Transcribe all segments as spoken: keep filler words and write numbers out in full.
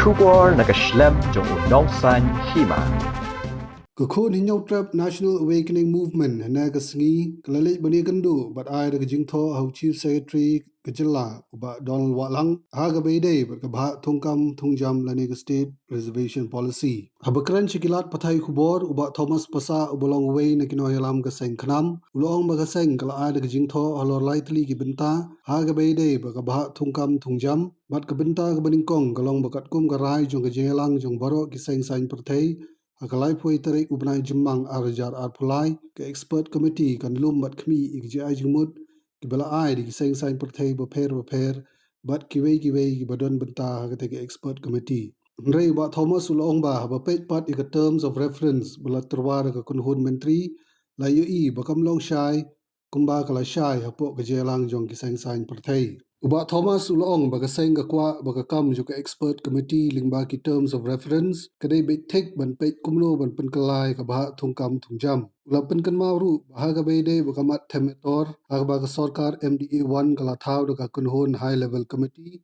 Khubor na ka shlem jong u nongsaiñ hima. Ka khun Hynñiewtrep National Awakening Movement hynne ka sngi ka la leit ban ïakynduh bad ai da ka jingthoh ha u Chief Secretary ka jylla u Bah Donald Wahlang ha kaba ïadei bad ka bhah thungkam thungjam lane ka State Reservation Policy. Haba kren sha ki lad pathai khubor u Bah Thomas Passah uba long uwei na ki nongïalam ka seng KHNAM u la ong ba ka seng ka la ai da ka jingthoh halor lai tylli ki bynta ha kaba ïadei bad ka bhah thungkam thungjam bad ka bynta kaba nyngkong ka long ba katkum ka rai jong ka jingïalang jong baroh ki seng saiñ pyrthei ha ka laiphew tarik u bnai Jymmang ar hajar arphew lai ka expert committee kan lum bad khmih ïa ki jingai jingmut kiba la ai da ki seng saiñ pyrthei bapher bapher bad kiwei kiwei kiba don bynta ha kata ka expert committee. Hynrei u Bah Thomas u la ong ba haba peit pat ïa ka terms of reference ba la tyrwa da ka kynhun myntri la ïohi ba kam long shai kumba ka la shai hapoh ka jingïalang jong ki seng saiñ pyrthei. U Bah Thomas u la ong ba ka seng ka kwah ba ka kam jong ka expert committee lyngba ki terms of reference ka dei beit thik ban peit kumno ban pynkylla ïa ka bhah thungkam thungjam. U la pynkynmaw ruh ba ha kaba ïadei bad ka mat them metor ha kaba ka sorkar M D A one ka la thaw da ka kynhun high level committee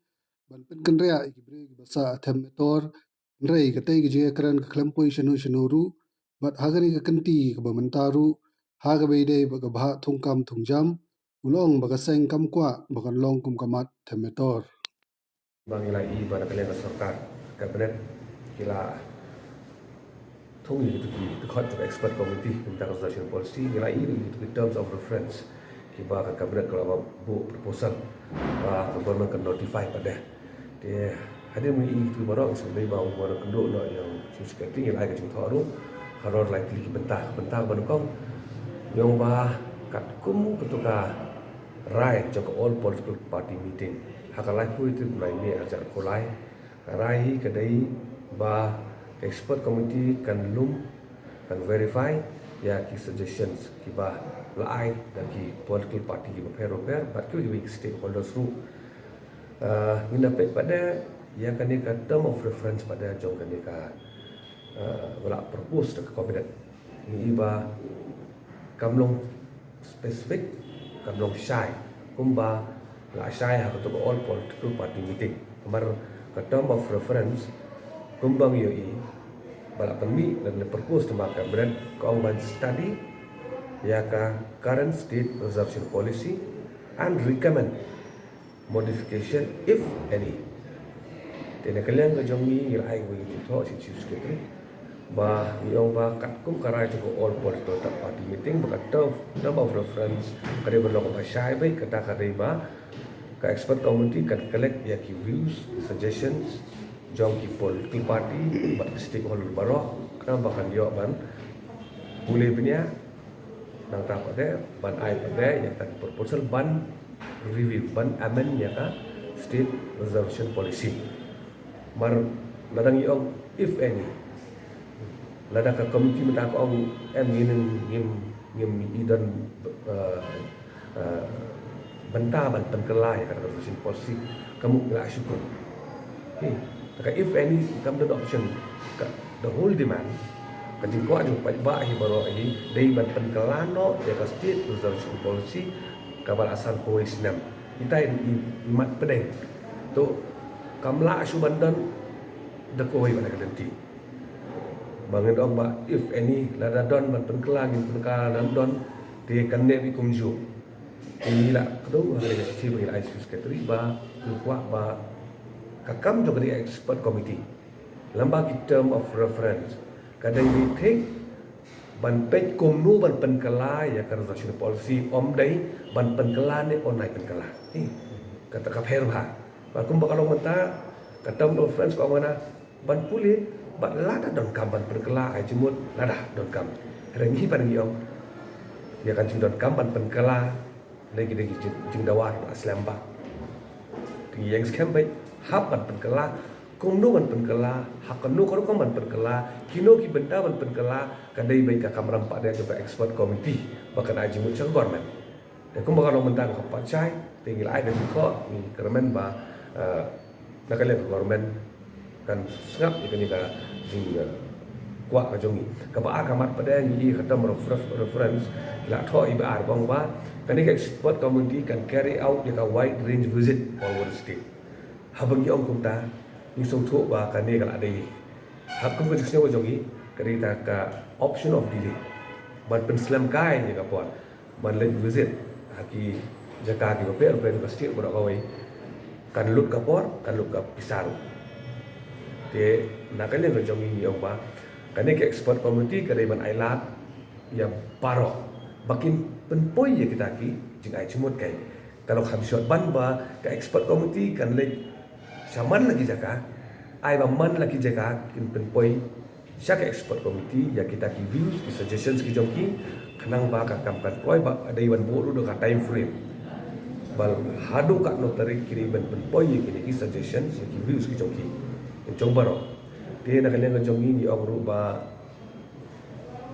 ban pynkynriah ïa ki briew kiba sah ha them metor. Hynrei katei ka jingïakren ka khlem poi shano shano ruh bad ha kane ka kynti kaba mynta ruh ha kaba ïadei bad ka bhah thungkam thungjam u la ong ba ka seng kam kwah ba kan long kum ka mat them metor. Ba ngi la ïohi ba na ka liang ka sorkar, ka cabinet ki la thung ïa kitu ki dkhot jong ka expert committee mynta ka reservation policy, ngi la ïohi ïa kitu ki terms of reference kiba ka cabinet ka la buh proposal ba ka government kan notify pat de. Te hadien ba ngi ïohi kitu baroh ngi sngewdei ba u baroh kynduh noh ïa u Chief Secretary, ngi la ai ka jingthoh ruh halor lai tylli ki bynta. Bynta kaba nyngkong ngi ong ba katkum katu ka rai jong ka all political party meeting ha ka laiphew tarik bnai May ar hajar arphew lai. Ka rai hi ka dei ba ka expert committee kan lum, kan verify ïa ki suggestions kiba la ai da ki political party kiba pher bapher bad kiwei kiwei ki stakeholders ruh. Ah, ngin da peit pat de ïa kane ka term of reference pat de jong kane ka, ah, ba la propose da ka cabinet. Ngi ïohi ba kam long specific, kam long shai kumba la shai ha katu ka all political party meeting. Namar ka term of reference kumba ngi ïohi ba la pynmih lane propose da ka cabinet ka ong ban study ïa ka current state reservation policy and recommend modification if any. Te na ka liang ka jong ngi ngi la ai wei jingthoh sha Chief Secretary ba ngi ong ba katkum ka rai jong ka all political party meeting ba ka term, term of reference ka dei ban long kaba shai beit, kata ka dei ba ka expert committee kan collect ïa ki views, suggestions jong ki political party bad ki stakeholder baroh khnang ba kan ïoh ban pule bniah nangta pat de ban ai pat de ïa ka proposal ban review, ban amend ïa ka state reservation policy. Mar lada ngi ong if any, lada ka committee mynta ka ong em, ngin ngim ngim i don, eh, eh, bynta ban pynkylla ïa ka reservation policy, ka mut ngi la shu kut. Hi, ka if any kam don option, ka the whole demand, ka jingkwah jong paidbah hi baroh hi dei ban pynkylla noh ïa ka state reservation policy kaba la san kawei snem. Ita i, i mat pdeng. To kam lah shuh ban don da kawei ban ka lynti. Ba ngin ong ba if any lada don ban pynkylla ngin pynkylla, lada don te kan neh beit kumjuh. Te ngi la kdew ha ka shithi ba ngi la ai Chief Secretary ba ngi kwah ba ka kam jong ka expert committee lem bad ki term of reference ka dei ban thik ban peit kumno ban pynkylla ïa ka reservation policy, ym dei ban pynkylla ne ym nai pynkylla. Hi, kata ka pher bha. Ba kumba ka long mynta ka term of reference ka ong na ban pule bad lada donkam ban pynkylla ai jingmut lada donkam. Hynrei ngi pat ngi ong ïa ka jingdonkam ban pynkylla lei ki dei ki jing, jingdawa ba slem bha. Te ngi ïeng skhem beit hap ban pynkylla, kumno ban pynkylla, ha kano ka rukom ban pynkylla, kino ki bynta ban pynkylla, ka dei beit ka kamram pat de jong ka expert committee ba kan ai jingmut sha ka government. Te kumba ka long mynta ka pat shai, te ngi la ai ka jingkhoh, ngi kyrmen ba, eh, na ka liang ka government kan sngap ïa kane ka jing, eh, kwah ka jong ngi. Kaba ar ka mat pat de ngi ïa ka term of ref-, reference la thoh ïa ba ar bang ba kane ka expert committee can carry out ïa ka wide range visit all over the state. Haba ngi ong kumta, Ngi sngewthuh ba kane ka la dei, hap kum ka jingsngew jong ngi, ka dei ta ka option of delay ban pynslem kai ïa ka por ban leit visit ha ki jaka kiba pher pher ka state baroh kawei. Kan lut ka por, kan lut ka pisa ruh. Te na ka liang ka jong ngi ngi ong ba kane ka expert committee ka dei ban ai lad ïa baroh ba kin pynpoi ïa kita ki jingai jingmut kai. Ka long kham short ban ba ka expert committee kan leit sha man la ki jaka, ai ba man la ki jaka kin pynpoi sha ka expert committee ïa kita ki views, ki suggestions ki jong ki, khnang ba ka kam kan kloi ba dei ban buh ruh da ka time frame. Ba haduh katno tarik ki dei ban pynpoi ïa kine ki suggestions, ïa ki views ki jong ki, jong baroh. Te na ka liang ka jong ngi ngi ong ruh ba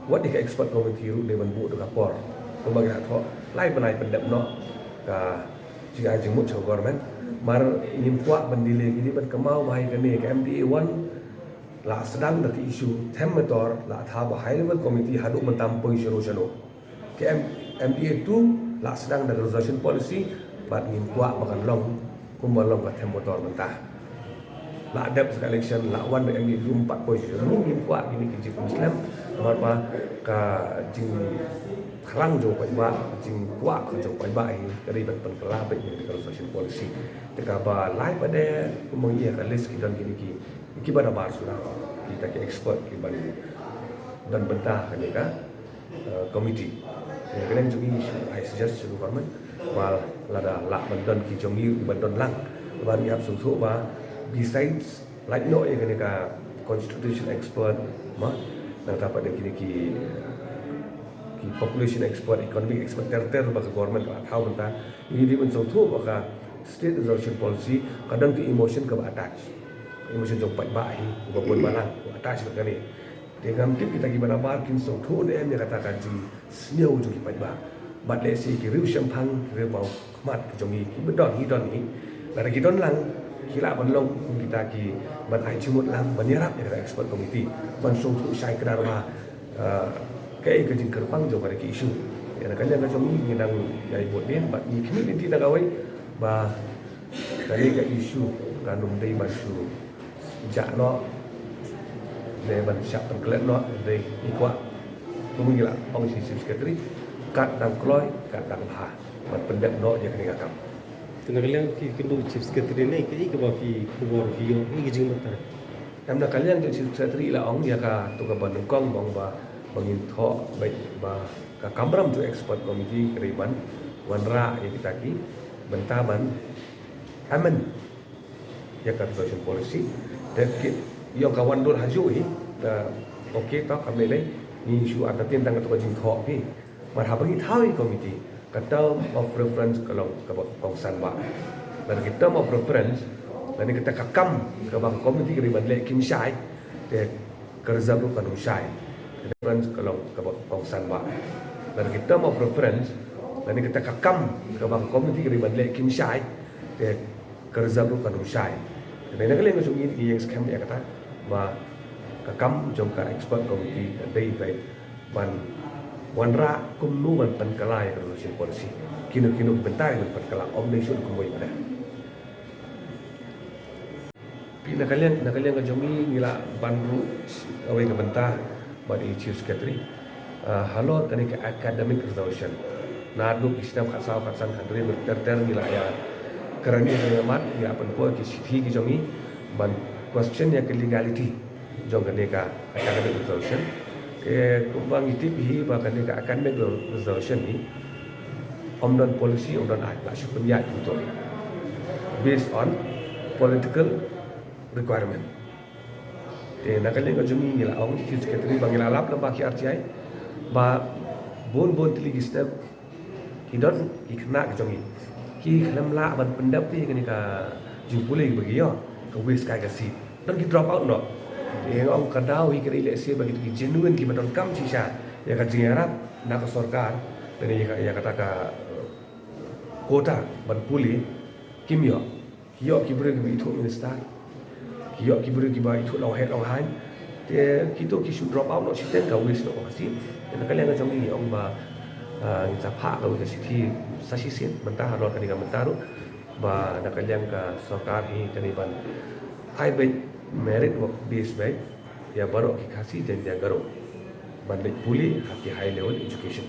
wat ïa ka expert committee ruh dei ban buh da ka por. Kumba ngi la thoh lai bnai pyndep noh ka jingai jingmut sha ka government. Mar ngim kwah ban delay, ki dei ban kynmaw ba ha kane ka M D A one la sdang da ka issue them motor, la thaw ba high level committee haduh mynta ym poi shano shano. Ka M-, M D A two la sdang da ka reservation policy, bad ngim kwah ba kan long kumba long ka them motor mynta. La dep sa ka election, la wan da M D A two, ym pat poi shano shano. Ngim kwah kine ki jingpynslem, namar ba ka jingthrang jong u paidbah, jingkwah ka jong u paidbah hi ka dei ban pynkylla beit ïa ka reservation policy. Te kaba lai pat de, kumba ngi ïa ka list ki don kine ki, kiba nabar suda, kita ki expert kiban don bynta ha kane ka, eh, committee. Ïa kane jong ngi, I suggest sha government ba lada lah ban don ki jong ngi ruh kiban don lang, ba ngi hap sngewthuh ba besides lait noh ïa kane ka constitution expert, ma, nangta pat de kine ki, ki population expert, economic expert ter ter ba ka government ka la thaw bynta. Ngi dei ban sngewthuh ba ka state reservation policy ka don ka emotion kaba attach. Emotion jong u paidbah hi, uba bun balang, u attach bad kane. Te ngam tip kita kiba nabar kin sngewthuh ne em ïa kata ka jingsngew jong ki paidbah. Bad lehse ki riew shemphang, ki riew paw khmat ki jong ngi, kiba don hi don hi. Lada ki don lang, ki lah ban long kum kita kiban ai jingmut lang, ban ïarap ïa kata expert committee ban sngewthuh shai kdar ba, eh, kaei ka jingkyrpang jong kane ka issue. Ïa na ka liang ka jong ngi ngi dang ïai bud dien bad ngi khmih lynti na kawei ba kane ka issue kan ym dei ban shu jah noh ne ban shah pynklet noh, dei ngi kwah, kum ngi la ong sha i Chief Secretary, kat dang kloi kat dang bha ban pyndep noh ïa kane ka kam. Te na ka liang phi kynduh Chief Secretary ne kaei kaba phi khubor phi ïoh, kaei ka jingmynta? Em, na ka liang jong Chief Secretary la ong ïa kato kaba nyngkong ba ong ba, ba ngin thoh beit ba ka kamram jong expert committee ka dei ban wanrah ïa kita ki bynta ban amend ïa ka reservation policy. Te ki ïong ka wan dur hajuh hi, te okay, to kam lei lei, ngi shu entertain tang kato ka jingthoh hi. Mar haba ngi thaw ïa i committee, ka term of reference ka long kaba kongsan bha. Lada ki term of reference lane kata ka kam kaba ka committee ka dei ban leh kim shai, te ka result ruh kan ym shai. Reference ka long kaba kongsan bha. Lada ki term of reference lane kata ka kam kaba ka committee ka dei ban leh kim shai, te ka result ruh kan ym shai. Te na ka liang ka jong ngi, ngi ïeng skhem ïa kata ba ka kam jong ka expert committee ka dei beit ban wanrah kumno ban pynkylla ïa ka reservation policy. Kino kino ki bynta ban pynkylla, ym dei shuh kumwei pat de. Phi, na ka liang, na ka liang ka jong ngi, ngi la ban ruh kawei ka bynta bad i Chief Secretary. Ah, halor kane ka academic reservation, naduh ki snem khatsaw, khatsan, khathynriew ter ter ngi la ïa kren ïa kane ka mat, ngi la pynpoi ki shithi ki jong ngi ban question ïa ka legality jong kane ka academic reservation. Te kumba ngi tip hi ba kane ka academic reservation hi ym don policy, ym don ai, la shu pynïaid kumto based on political requirement. Te na ka liang ka jong ngi, ngi la ong, Chief Secretary, ba ngi la lap lyngba ki R T I ba bun bun tylli ki step ki don ki khynnah ki jong ngi ki khlem lah ban pyndep te kane ka jingpule ba ki ïoh, ka waste kai ka seat. Don ki drop out noh. Te nga ong ka daw hi ka dei lehse ba kito ki genuine kiba donkam shisha ïa ka jingïarap na ka sorkar, lane ïa ka, ïa kata ka, eh, quota ban pule, kim ïoh. Ki ïoh ki briew kiba ithuh minister, ki ïoh ki briew kiba ithuh long heh long haiñ. Te kito ki shu drop out noh shiteng, ka waste noh ka seat. Te na ka liang ka jong ngi, ngi ong ba, ah, ngin sa phah kawei ka shithi sa shisien mynta halor kane ka bynta ruh, ba na ka liang ka sorkar hi ka dei ban Ai beit merit work base beit ïa baroh ki Khasi Jaintia Garo ban leit pule ha ki high level education.